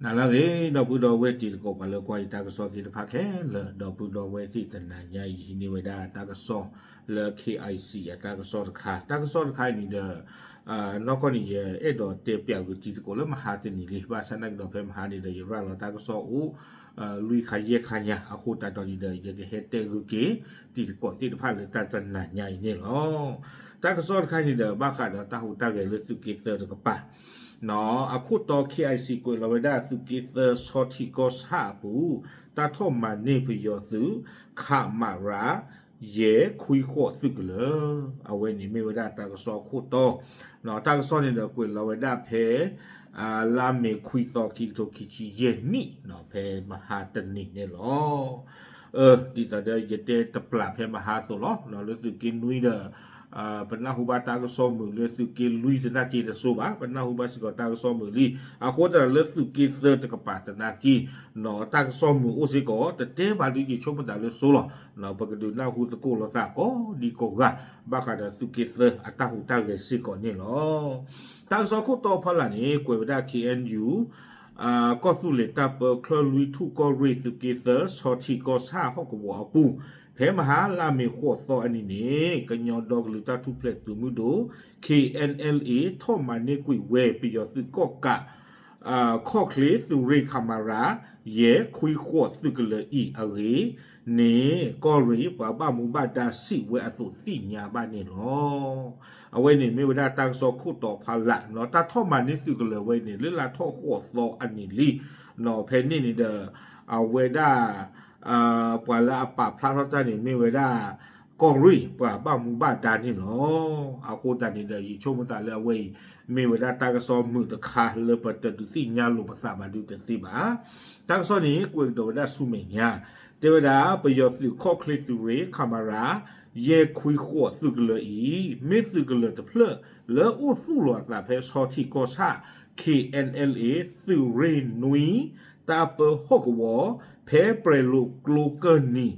အလါဂ့ၤ ဒီပုၢ်ဒီဝဲၢ်တံၤသကိး ပှၤလၢကွၢ်ယတၢ်ကစီၣ်သ့ၣ်တဖၣ်ခဲလၢာ်, ဒီပုၢ်ဒီဝဲၢ်သ့ၣ်တနၤညါအံၤ ဟံးန့ၢ်ဝဲဒၣ်တၢ်ကစီၣ်လၢ KIC အတၢ်ကစီၣ်တခါ, တၢ်ကစီၣ်တခါအံၤန့ၣ်ဒီး နီၢ်ကီၢ်န့ၣ် ယအဲၣ်ဒိးတဲပၠးဂုာ်တံၤသကိးလၢမဟါတနံၤလံ, ဘၣ်ဆၣ်သနာ်က့ဒီးဖဲမဟါန့ၣ်ဒီး ယရၤလီၤတၢ်ကစီၣ်အိၣ် လွံၢ်ခါယဲၢ်ခါညါ, အဃိသတးဒီးန့ၣ်ဒီး ယကဟဲတဲဂုာ်က့ၤတံၤသကိးသ့ၣ်တဖၣ်လၢတၢ်တနၤညါအံၤန့ၣ်လီၤ. တၢ်ကစီၣ်တခါန့ၣ်ဒီး ဘၣ်ဃးဒီးတၢ်ဟူးတၢ်ဂဲၤလၢသုးက့သၢတကပၤ အခိၣ်တီ KIC ကွဲးလီၤဝဲဒၣ်သုးက့သၢဆီထံကီၢ်ဆၣ်အပူၤ တၢ်ထီၣ်မၤန့ၢ်ပယီၤသုး ခမရ ယဲၢ်ခွံဃိးသုးကလၢၤ, အဝဲန့ၣ်မ့ၢ်ဝဲဒၣ်တၢ်ကစီၣ်အခိၣ်တီ, တၢ်ကစီၣ်န့ၣ်ဒီးကွဲးလီၤဝဲဒၣ်ဖဲ လါမ့ၤခွံသီ ခံကထိခံဆံယဲၢ်နံၣ် ဖဲမဟါတနံၤန့ၣ်လီၤ. ဒ်သိးဒီးယတဲတပျၢ်ဖဲမဟါအသိးလီၤ, လၢသုးက့နွံဒီး ပနၢ်ဟူဘၣ်တၢ်ကစီၣ်မုာ်လၢသုးက့လွံၢ်သနာ်က့တစိၤဘၣ်, ပနၢ်ဟူဘၣ်စ့ၢ်ကီးတၢ်ကစီၣ်မုာ်လံ, အဃိသတးဒီးလၢသုးက့သၢတကပၤသနာ်က့ တၢ်ကစီၣ်မုာ်အိၣ်စ့ၢ်ကီး, တတဲဘၣ်ဒုးယဆိကမိၣ်သးလၢစိလီၤ, ပကဒုးနၢ်ဟူသကိးလိာ်သးကိးဒံကိးဂၤ ဘၣ်ဃးဒီးသုးက့သၢအတၢ်ဟူးတၢ်ဂဲၤစ့ၢ်ကီးန့ၣ်လီၤ. တၢ်ကစီၣ်ခိၣ်တီဖီလာ်န့ၣ် ကွဲးဝဲဒၣ် KNU ကီၢ်သူလ့ၤတၢ်ပၢချၢလွံၢ်ထူၣ်ကီၢ်ရ့ၣ် သုးက့သၢ ဆီထံကီၢ်ဆၣ်ဟီၣ်ကဝီၤအပူၤ, ဖဲမဟါလါမ့ၤဃိးသီအနံၤန့ၣ် ကညီဒီကလုာ်တၢ်ထူၣ်ဖျဲးသုးမုၢ်ဒိၣ် KNLA ထီၣ်မၤန့ၢ်ကွံာ်ဝဲပယီၤသုးကီၣ်ကး ခီၣ်ချ့သုးရ့ၣ် ခမရ ယဲၢ်ခွံဃိးသုးကလၢၤအံၤအဂ့ၢ်န့ၣ် ကီၢ်ရ့ၣ်ပှၤဘၣ်မူဘၣ်ဒါစံးဝဲအသိးသ့ၣ်ညါဘၣ်န့ၣ်လီၤ. အဝဲန့ၣ်မ့ၢ်ဝဲဒၣ်တၢ်ကစီၣ်ခိၣ်တီဖီလာ်, တၢ်ထီၣ်မၤန့ၢ်သုးကလၢၤဝဲန့ၣ် လၢလါထီၣ်ဃိးသီအနံၤလံ, ဖဲန့ၣ်န့ၣ်ဒီး အဝဲဒၣ် ပှၤလၢအပာ်ဖျါထီၣ်တၢ်န့ၣ်မ့ၢ်ဝဲဒၣ် ကီၢ်ရ့ၣ်ပှၤဘၣ်မူဘၣ်ဒါန့ၣ်လီၤ. အဃိသတးန့ၣ်ဒီး ယဆိကမိၣ်သးလၢအဝဲအံၤ မ့ၢ်ဝဲဒၣ်တၢ်ကစီၣ်မုာ်တခါလၢပတဒုးသ့ၣ်ညါလိာ်ပသးဘၣ်ဒုးတသ့ဘၣ်. တၢ်ကစီၣ်န့ၣ် ကွဲးကဒီးဝဲဒၣ်ဆူမဲာ်ညါ, တဲဝဲဒၣ် ပယီၤသုးခီၣ်ချ့သုးရ့ၣ် ခမရ ယဲၢ်ခွံဃိးသုးကလၢၤအံၤ မ့ၢ်သုးကလၢၤတဖျၢၣ် လၢအိၣ်သူၣ်လီၤအသးဖဲဆီထံကီၢ်ဆၣ် KNLA သုးရ့ၣ်နွံ တၢ်ပၢဟီၣ်ကဝီၤ ဖဲပျဲၤလိာ်ကျိကၢၢ်နံၤ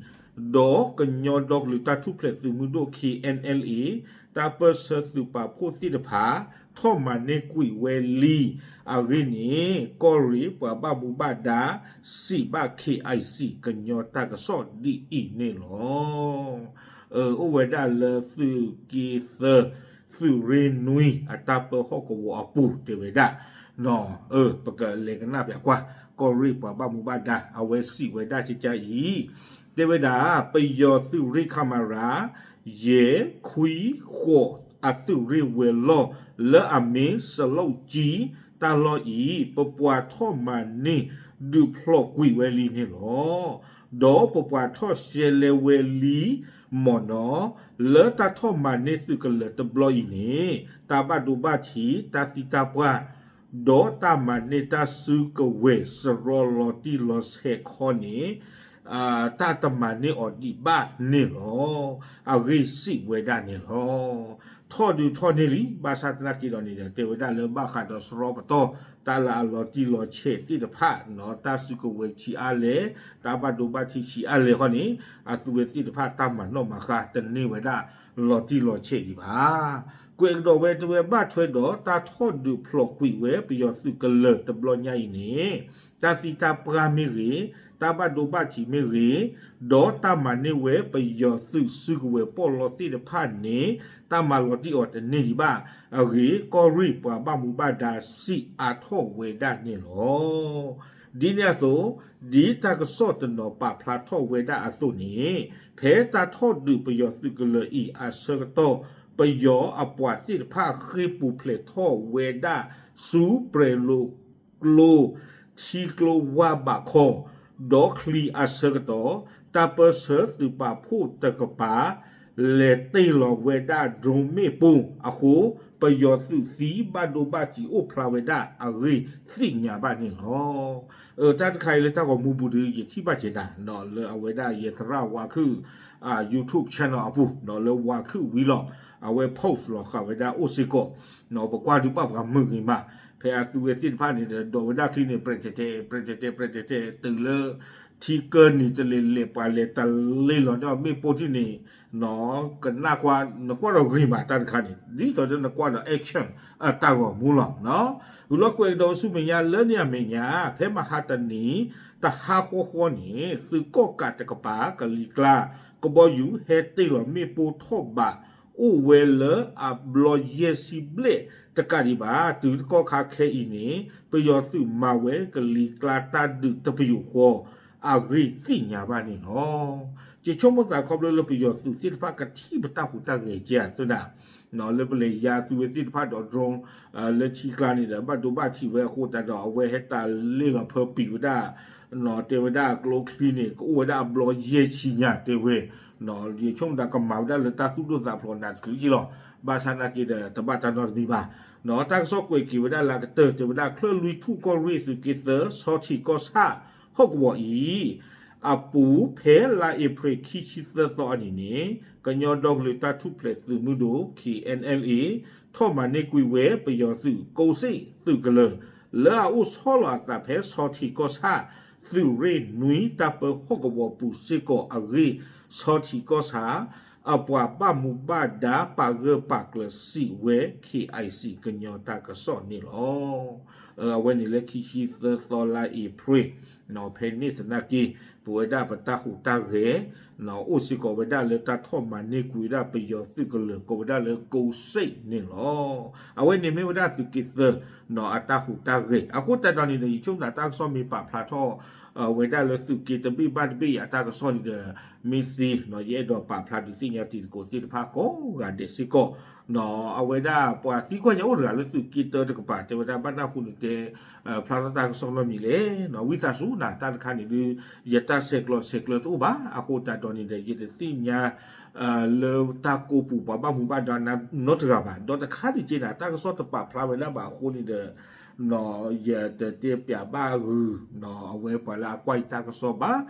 ဒီးကညီဒီကလုာ်တၢ်ထူၣ်ဖျဲးသုးမုၢ်ဒိၣ် KNLA တၢ်ပၢၢ်ဆၢသုးပာ်ဖှိၣ်သ့ၣ်တဖၣ် ထီၣ်မၤန့ၢ်ကွံာ်ဝဲလံအဂ့ၢ်န့ၣ် ကီၢ်ရ့ၣ်ပှၤဘၣ်မူဘၣ်ဒါ စံးဘၣ် KIC ကညီတၢ်ကစီၣ်ဒ်အံၤန့ၣ်လီၤ. အိၣ်ဝဲဒၣ်လၢသုးက့သၢ သုးရ့ၣ်နွံ အတၢ်ပၢဟီၣ်ကဝီၤအပူၤတဲဝဲဒၣ်, ပကလဲၤကနၣ်ပၠးကွၢ် ကီၢ်ရ့ၣ်ပှၤဘၣ်မူဘၣ်ဒါ အဝဲစံးဝဲဒၣ်ကကါအံၤ, တဲဝဲဒၣ် ပယီၤသုးရ့ၣ် ခမရ ယဲၢ်ခွံဃိး အသုးရ့ၣ်ဝဲၤလီၢ် လၢအမ့ၢ်စလိၣ်ကၠံ တၢ်လီၢ်အံၤ ပပှၤထီၣ်မၤန့ၢ်ဒုးဖျိးကွံာ်ဝဲလံန့ၣ်လီၤ. ဒီးပပှၤထီၣ်ရှဲလဲဝဲလံ မ့ၢ်နီၤ, လၢတၢ်ထီၣ်မၤန့ၢ်သုးကလၢၤတဘျီအံၤန့ၣ် တၢ်ဘၣ်ဒိဘၣ်ထံး တၢ်သံတၢ်ပှၢ် ဒီးတၢ်မၤန့ၢ်တၢ်စုကဝဲၤစရီလီၤတံၢ်လီၤဆဲးခီန့ၣ် တၢ်တမၤန့ၢ်အီၤဒံးဘၣ်န့ၣ်လီၤ. အဂ့ၢ်စံးဝဲဒၣ်န့ၣ်လီၤ. ထီၣ်ဒုးထီၣ်န့ၢ်လံ ဘၣ်ဆၣ်သနာ်က့ဒီးန့ၣ်ဒီး တဲဝဲဒၣ်လၢဘၣ်ဃးဒီးစရီပတီၢ် တၢ်လၢအလီၤတံၢ်လီၤဆဲးသ့ၣ်တဖၣ် တၢ်စုကဝဲၤဆံးအါလဲၣ် တၢ်ဘၣ်ဒိဘၣ်ထံးဆံးအါလဲၣ်ဃီန့ၣ် အသုဝဲသ့ၣ်တဖၣ်တၢ်မၤနီၣ်မၤဃါတန့ၢ်ဝဲဒၣ်လီၤတံၢ်လီၤဆဲးဒံးဘၣ်. ကွဲးကဒီးဝဲတဲဝဲဘၣ်ထွဲဒီးတၢ်ထီၣ်ဒုးဖျိးကွံာ်ဝဲပယီၤသုးကလၢၤတဘျီညါအံၤန့ၣ် တၢ်သံတၢ်ပှၢ်မ့ၢ်ဂ့ၤ, တၢ်ဘၣ်ဒိဘၣ်ထံးမ့ၢ်ဂ့ၤ, ဒီးတၢ်မၤန့ၢ်ဝဲပယီၤသုးစုကဝဲၤပီၣ်လီသ့ၣ်တဖၣ်န့ၣ် တၢ်မၤလီၤတံၢ်အီၤတန့ၢ်ဒံးဘၣ်အဂ့ၢ် ကီၢ်ရ့ၣ်ပှၤဘၣ်မူဘၣ်ဒါစံးအါထီၣ်ဝဲဒၣ်န့ၣ်လီၤ. ဒ်န့ၣ်အသိး ဒ်တၢ်ကစီၣ်တနီၤပာ်ဖျါထီၣ်ဝဲဒၣ်အသိးန့ၣ် ဖဲတၢ်ထီၣ်ဒုးပယီၤသုးကလၢၤအံၤအဆၢကတီၢ် ပယီၤအပှၤသ့ၣ်တဖၣ်ဃ့ၢ်ပူၤဖျဲးထီၣ်ဝဲဒၣ်ဆူပျဲၤလိာ်ကျိ ထံကျိဝါဘးခီ ဒီးချံအဆၢကတီၢ် တၢ်ပၢၢ်ဆၢသုးပာ်ဖှိၣ်တကပၤ လဲၤတ့ၢ်လီၤဝဲဒၣ် drone မ့ၣ်ပိၢ်အဃိ ပယီၤသုးသံဘၣ်ဒိဘၣ်ထံးအိၣ်ဖျါဝဲဒၣ်အဂ့ၢ်သ့ၣ်ညါဘၣ်န့ၣ်လီၤ. တၢ်တခါအံၤလၢတၢ်ဂီၤမူပူၤဒီး ယထံၣ်ဘၣ်က့ၤနၤ လၢအဝဲဒၣ်ယသရၣ်ဝါခုၣ် YouTube channel အပူၤ လၢဝါခုၣ်ဝံလီၤ အဝဲ post လီၤဃာ်ဝဲဒၣ်အိၣ်စ့ၢ်ကီး ပကွၢ်ဒုးဘၣ်ပှၤမုာ်ဂ့ၤမး ဖဲအသုဝဲသ့ၣ်တဖၣ်န့ၣ်ဒီး ဒိးဝဲဒၣ်ချံန့ၣ် ပြဲးတဲးတဲး ပြဲးတဲးတဲး ပြဲးတဲးတဲး တုၤလၢ ထံကၢနံၤတလ့ၤလဲၤပှၤလဲၤတလ့ၤလီၤန့ၣ် မ့ၣ်ပိၢ်ထံၣ်န့ၣ် ကနၣ်ကွၢ် နကွၢ်ဒီးဂ့ၤမးတၢ်တခါန့ၣ် ဒ်သိးဒီးနကွၢ်ဒီး action အတၢ်ဂီၤမူလီၤ. ဂုာ်လီၤကွဲးကဒီးဆူမဲာ်ညါလၢန့ၣ်အမဲာ်ညါ ဖဲမဟါတနံၤ တဟါဃီဃီန့ၣ် သုးကီၣ်ကးတကပၤ ကလံၤကျါ ကဘီယူၤဟဲတ့ၢ်လီၤမ့ၣ်ပိၢ်ထီၣ်ဘး အိၣ်ဝဲလၢအဘျီယဲၢ်ဆံဘျဲၣ်တကးဒံးဘၣ် တုၤတကီၢ်ခါခဲအံၤန့ၣ် ပယီၤသုးမၤဝဲကလံၤကျါတၢ်ဒုးတပယူာ်ဃီ အဂ့ၢ်သ့ၣ်ညါဘၣ်န့ၣ်လီၤ. ယဆိကမိၣ်သးခီဖျိလၢပယီၤသုးသ့ၣ်တဖၣ်ကထံၣ်ပတၢ်ဟူးတၢ်ဂဲၤကဲသုဒၣ် လၢပလဲၤယါသုဝဲသ့ၣ်တဖၣ်ဒီး drone လၢထံကျါန့ၣ်ဒီး ဘၣ်ဒိဘၣ်ထံးဝဲအဃိသတးဒီး အဝဲဟဲတၢ်လ့ၢ်လီၤဖၢပံာ်ဝဲဒၣ် တဲဝဲဒၣ်အကျိချံန့ၣ် ကအိၣ်ဝဲဒၣ်အဘျီယဲၢ်ဆံညါတဲဝဲ ယဆိကမိၣ်သးကမၤဝဲဒၣ်လၢတၢ်သူၣ်ဒိၣ်သးဖျိးနးတချုးက့လီၤ. ဘၣ်ဆၣ်နာ်က့ဒီး တဘၣ်တၢ်နီတမံၤဘၣ်. တၢ်ကစီၣ်ကွဲးက့ၤဝဲဒၣ်လၢအကတၢၢ် တဲဝဲဒၣ် ချၢၣ်လွံၢ်ထူၣ်ကီၢ်ရ့ၣ်သုးက့သၢ ဆီထံးကီၢ်ဆၣ်ဟီၣ်ကဝီၤအံၤ အပူၤဖဲလါအ့ဖြ့ၣ်ခံဆံသၢသီအနံၤန့ၣ် ကညီဒီကလုာ်တၢ်ထူၣ်ဖျဲးသုးမုၢ်ဒိၣ် K N L A ထီၣ်မၤန့ၢ်ကွံာ်ဝဲပယီၤသုးကိးစ့ၣ်သုးကလၢၤ လၢအအိၣ်ဆီလီၤအသးဖဲဆီထံးကီၢ်ဆၣ် သုးရ့ၣ်နွံတၢ်ပၢဟီၣ်ကဝီၤပူၤစ့ၢ်ကီးအဂ့ၢ် ဆီထံးကီၢ်ဆၣ် အပှၤဘၣ်မူဘၣ်ဒါပာ်ဂၢၢ်ပာ်ကျၢၤစံးဝဲ K I C ကညီတၢ်ကစီၣ်န့ၣ်လီၤ. အဝဲန့ၣ်လၢခံဆံသၢသီလါအ့ဖြ့ၣ် ဖဲန့ၣ်သနာ်က့ ပဝဲဒၣ်ပတၢ်ဟူးတၢ်ဂဲၤ အိၣ်စ့ၢ်ကီးဝဲဒၣ်လၢတၢ်ထီၣ်မၤန့ၢ်ကွံာ်ဝဲဒၣ်ပယီၤသုးကလၢၤ ကိးဝဲဒၣ်လၢကိးစ့ၣ်န့ၣ်လီၤ. အဝဲန့ၣ်မ့ၢ်ဝဲဒၣ်သုးက့သၢ အတၢ်ဟူးတၢ်ဂဲၤ အဃိသတးဒီးန့ၣ်ဒီး ယဆိကမိၣ်တၢ်ကစီၣ်မ့ၢ်ပာ်ဖျါထီၣ် ဝဲဒၣ်လၢသုးက့တဘ့ၣ်ဘၣ်တဘ့ၣ်အတၢ်ကစီၣ်န့ၣ်ဒီး မ့ၢ်သ့ ယအဲၣ်ဒိးပာ်ဖျါဒုးသ့ၣ်ညါတံၤသကိးသ့ၣ်တဖၣ်ကိးဂၤဒဲးစ့ၢ်ကီး အဝဲဒၣ်ပှၤသံကွၢ်ယၤအိၣ်တဂၤလၢသုးက့တၢတကပၤ တဲဝဲဒၣ်ဘၣ်နၢ်ဟူန့ၣ်တဲ ဖျါထီၣ်တၢ်ကစီၣ်နီတမံၤလဲၣ် ဝံသးစူၤနၤ တၢ်တခါန့ၣ်ဒုး ယတၢ်ဆဲးကျိးဆဲးကျၢတအိၣ်ဘၣ် အဃိသတးဒီးန့ၣ်ဒီး ယတသ့ၣ်ညါ လၢတၢ်ကိးပူၤပှၤဘၣ်မူဘၣ်ဒါနီတဂၤဘၣ် ဒီးတခါဒံးက့နၤ တၢ်ကစီၣ်တပာ်ဖျါဝဲဒၣ်ဘၣ်အဃိန့ၣ်ဒီး ယတတဲပျးဘၣ်ဂုာ် အဝဲပှၤလၢအကွၢ်ယတၢ်ကစီၣ်ဘၣ်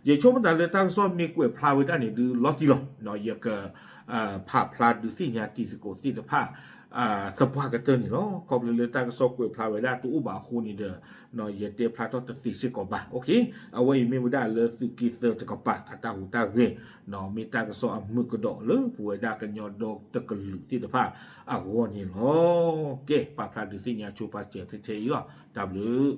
ယဆိကမိၣ်သးလၢတၢ်ကစီၣ်မ့ၢ်ကွဲးဖျါဝဲဒၣ်န့ၣ်ဒုးလီၤတံၢ်လီၤ ယက ဖးဖျါဒုးသ့ၣ်ညါတံၤသကိးသ့ၣ်တဖၣ် သပှၢ်ကတၢၢ်န့ၣ်လီၤ. ခီဖျိလၢတၢ်ကစီၣ်ကွဲးဖျါဝဲဒၣ်တအိၣ်ဘၣ်အဃိန့ၣ်ဒီး ယတဲဖျါထီၣ်တသ့စ့ၢ်ကီးဘၣ် အဝဲအံၤမ့ၢ်ဝဲဒၣ်လၢသုးက့သၢတကပၤ အတၢ်ဟူးတၢ်ဂဲၤ မ့ၢ်တၢ်ကစီၣ်အမုာ်ကဒီးလၢပဝဲဒၣ်ကညီဒီတကလုာ်သ့ၣ်တဖၣ်အဂီၢ်န့ၣ်လီၤ. ကဲ ပာ်ဖျါဒုးသ့ၣ်ညါဆိပာ်စၢၤထဲထဲအံၤလီၤ. တၢ်ဘျုး